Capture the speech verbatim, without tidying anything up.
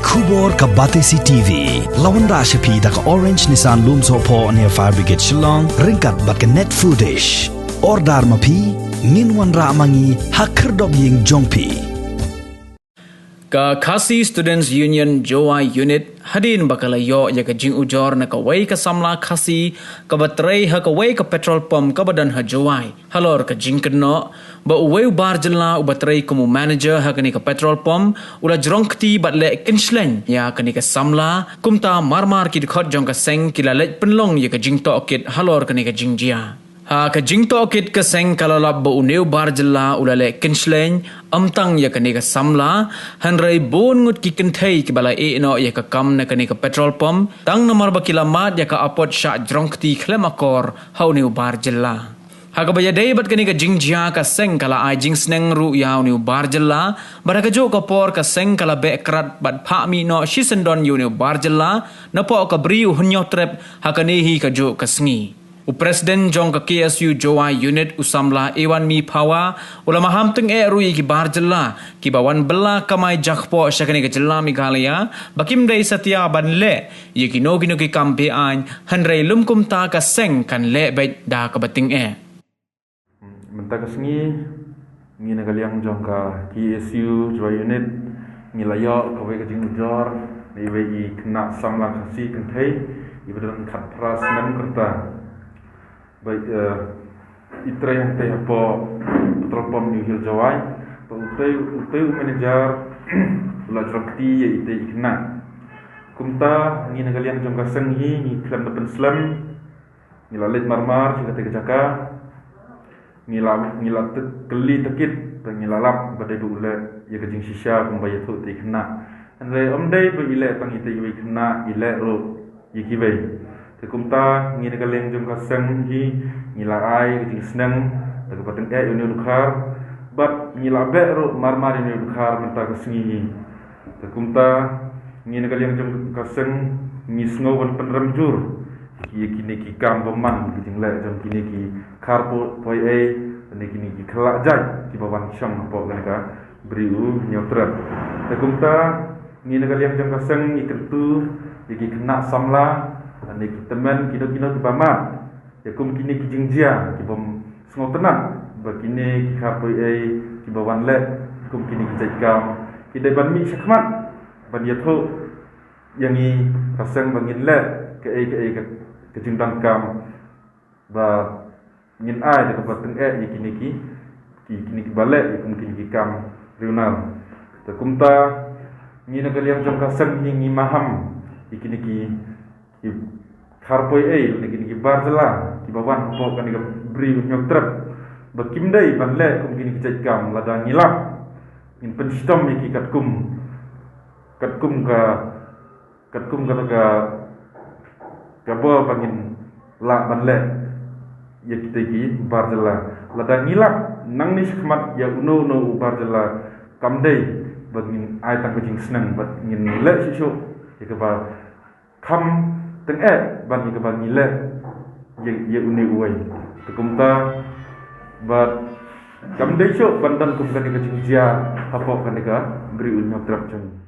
Khubor ka Batesi T V. La wanrah sha phi da ka Orange Nissan Lumsohphoh near Fire Brigade Shillong, ryngkat bad ka Net Foodish. Order ma phi, ngin wanrah ma ngi ha khyrdop ïing jong phi. Ka Khasi Students Union Jowai Unit, hadien ba ka la ïoh ïa ka jingujor na kawei ka samla Khasi kaba trei ha kawei ka petrol pump kaba don ha Jowai, halor ka jingkynnoh ba uwei u bar jylla uba trei kum u manager ha kane ka petrol pump u la jrong kti bad leh kynshleng ïa kane ka samla. Kumta marmar ki dkhot jong ka seng ki la leit pynlong ïa ka jingtohkit halor kane ka jingjia. Ha ka jingtohkit ka seng ka la lap ba une u bar jylla u la leh kynshleng ym tang ïa kane ka samla, hynrei bun ngut ki kynthei kiba la ïeh noh ïa ka kam na kane ka petrol pump tang namar ba ki la mad ïa ka apot shah jrong kti khlem akor ha une u bar jylla. Ha kaba ïadei bad kane ka jingjia ka seng ka la ai jingsneng ruh ïa une u bar jylla, bad ha kajuh ka por ka seng ka la beh krad bad phah mih noh shisyndon ïa une u bar jylla napoh ka bri u Hynñiewtrep ha kane hi kajuh ka sngi. U President jong ka K S U Jowai Unit u samla Ewanmi Phawa u la maham tyngeh ruh ïa ki bar jylla kiba wan bylla kamai jakpoh sha kane ka jylla Meghalaya ba kim dei satia ban leh ïa kino kino ki kam be-aiñ, hynrei lum kumta ka seng kan leh beit da kaba tyngeh. Mynta ka sngi ngi na ka liang jong ka K S U Jowai Unit ngi la ïoh kawei ka jingujor na iwei i khynnah samla Khasi kynthei iba don khatphra snem ka rta. Ba, eh, i trei hangtei hapoh petrol pump New Hill Jowai. Ba utei, utei u manager u la jrong kti ïa itei i khynnah. Kumta ngi na ka liang jong ka seng hi ngi khlem da pynslem, ngi la leit marmar sha katei ka jaka. Ngi la, ngi la kylli takit, ba ngi la lap ba dei ba u leh ïa ka jingshisha kumba ïathuh itei i khynnah. Hynrei ym dei ba i leh tang itei iwei i khynnah, i leh ruh ïa kiwei. Te kumta ngi na ka liang jong ka seng hi ngi la ai ka jingsneng da kaba tyngeh ïa une u dkhar, bad ngi la beh ruh marmar ïa une u dkhar mynta ka sngi hi. Te kumta ngi na ka liang jong ka seng ngi sngew ban pynrem jur ïa kine ki kam bymman, ki jingleh jong kine ki kharpoi ei, ne kine ki khlajai kiba wan shong hapoh kane ka bri u Hynñiewtrep. Te kumta ngi na ka liang jong ka seng ngi kyntu ïa ki khynnah samla, ne ki tymmen kino kino kiba mad ïa kum kine ki jingjia kibym sngewtynnat ba kine ki kharpoi ei kiba wan leh kum kine ki jait kam ki dei ban mih shakhmat ban ïathuh ïa ngi ka seng ba ngin leh kaei kaei ka, ka jingdonkam ba ngin ai da kaba tyngeh ïa kine ki, ki, kine kiba leh ïa kum kine ki kam riewnar. Te kumta ngi na ka liang jong ka seng ngi, ngi maham ïa kine ki, ki kharpoi ei ne kine ki bar jylla kiba wan hapoh kane ka bri u Hynñiewtrep ba kim dei ban leh kum kine ki jait kam. Lada ngi lap ngin pynshitom ïa ki katkum, katkum ka, katkum kata ka, ka bor ba ngin lah ban leh ïa kitei ki bar jylla. Lada ngi lap nangne shakhmat ïa uno uno u bar jylla kam dei ba ngin ai tang ka jingsneng, bad ngin leh shuh shuh ïa kaba kham tyngeh ban ïa kaba ngi leh ïa, ïa une uwei. Te kumta bad kam dei shuh ban don kum kane ka jingjia hapoh kane ka bri u Hynñiewtrep jong ngi.